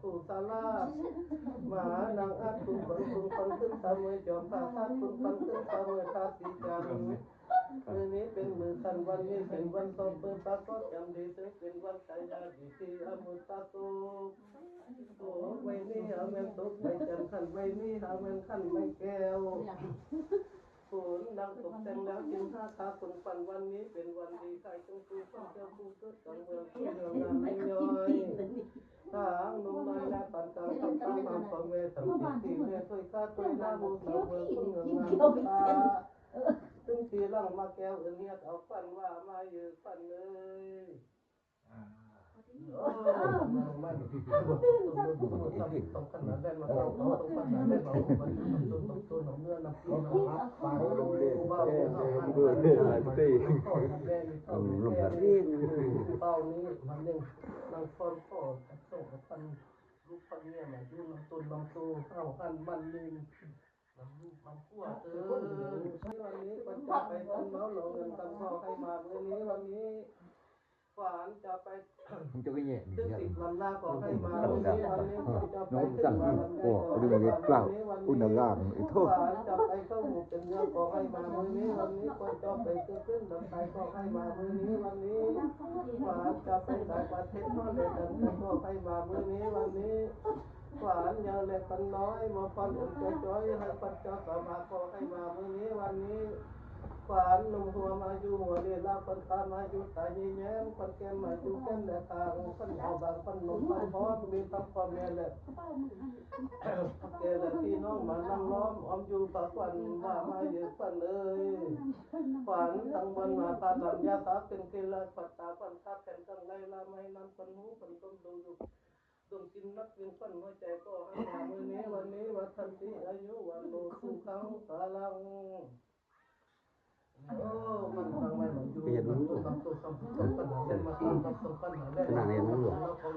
ກຸສະລາ ມະຫານັງອະຕຸ ເບິ່ງຄຸນຂວັນຂຶ້ນສາມມື້ ຈອມພະທາດຄຸນຂວັນຂຶ້ນສາມມື້ ທາດສີຈັນ ມື້ນີ້ເປັນມື້ຄັນ ວັນນີ້ເປັນວັນສອບ ເປີດປາກກໍຈຳດີ ເຊິ່ງເປັນວັນໄຊຍາດີ ທີ່ອະມຸດຕະໂຕ ໂຕໄວນີ້ຫາແມ່ນໂຕໄວຈັນ ຄັນໄວນີ້ຫາແມ່ນຄັນໄວແກ້ວ ໂຂນນາງຕົກແຕ່ງແລ້ວ ຈຶ່ງຫາຄາຄົນຝັນ ວັນນີ້ເປັນວັນດີ ໃຜຈົ່ງຄືຄົນເຈົ້າຜູ້ເກີດກາງເມືອງ ຜູ້ເຮືອງງາມຍິ່ງຍ່ອຍ ທາງໜຸ່ມນ້ອຍ ແລະປານກາງ ທັງຕາມາພໍ່ແມ່ ທັງສິບສີ່ແມ່ ຖ້ວຍຂ້າຖ້ວຍນາ ໝູ່ສາວເມືອງ ຄົນເມືອງງາມ ເອີ ຊຶ່ງທີ່ຫຼັງມາແກ້ວ ເອີ້ນຮຽກເອົາຂວັນວ່າ ມາເອີຂວັນເອີຍ. ເປົ່ານີ້ມັນຍັງນັ່ງຟ້ອນຂໍຈັກສອງພັນ ລູກພັນເມຍມາຢູ່ນຳຕົນນຳໂຕ ເຮົາຫັ້ນມັນມີ ມັນຮູ້ມັນກົວເຕີ ວັນນີ້ກໍຈະໄປກັນເມົາ ເອົາເງິນກັນ ຂໍໃຫ້ມາມື້ນີ້ວັນນີ້ ຂວັນຈະໄປ ມັນຈະໄປແຍະນີ້ ຕຶກຕິດລຳໜ້າ ຂໍໃຫ້ມາມື້ນີ້ວັນນີ້ ຂວັນຈະໄປຕຶກລຳໜ້າ ຂໍໃຫ້ມາມື້ນີ້ວັນນີ້ ຂວັນຈະໄປເຂົ້າຫູເປັນເນື້ອ ຂໍໃຫ້ມາມື້ນີ້ວັນນີ້ ຂວັນຈະໄປຕຶກຂຶ້ນລຳໄສ້ ຂໍໃຫ້ມາມື້ນີ້ວັນນີ້ ຂວັນຈະໄປສາຍປະເທດ ຂໍແລະກັນ ຂໍໃຫ້ມາມື້ນີ້ວັນນີ້ ຂວັນໃຫຍ່ແລະຂວັນນ້ອຍ ມາຂວັນອົນຈ້ອຍໆ ໃຫ້ຂວັນເຈົ້າສາມາ ຂໍໃຫ້ມາມື້ນີ້ວັນນີ້ ຂວັນໜຸ່ມຫົວມາຢູ່ຫົວເລລາ ຂວັນຕາມາຢູ່ຕາຍຍາຍແຍ້ມ ຂວັນແກ້ມມາຢູ່ແກ້ມແລະຕາ ຂວັນເອົາບາງ ຂວັນນົມຂວັນພ້ອມ ມີທັງພໍ່ແມ່ແລະ ແກ່ແລະພີ່ນ້ອງມານັ່ງລ້ອມອ້ອມຢູ່ ພາຂວັນວ່າມາເອີຂວັນເອີຍ ຂວັນທັງບ່ອນມາພາດຳຢາຕາ ເປັນເຄລະຂວັນຕາ ຂວັນຕາແຜ່ນກັງໄລລາໄມ້ ນ້ຳຂວັນຫູ ຂວັນຕົມດົງຢູ່ ດົງກິນນັກວຽງຂວັນຫົວໃຈ ຂໍໃຫ້ມາມື້ນີ້ວັນນີ້ ວັດທັນຕິອາຍຸວັນໂນ ສຸຂັງພະລັງ ໂອ້ ມັນທາງໄວ້ມັນຢູ່ ມັນຕົນນຳຕົວຄຳ ຕົນນຳຕົວຄຳ ຕົນນຳຕົວຄຳ ຕົນນຳຕົວຄຳ ຕົນນຳຕົວຄຳ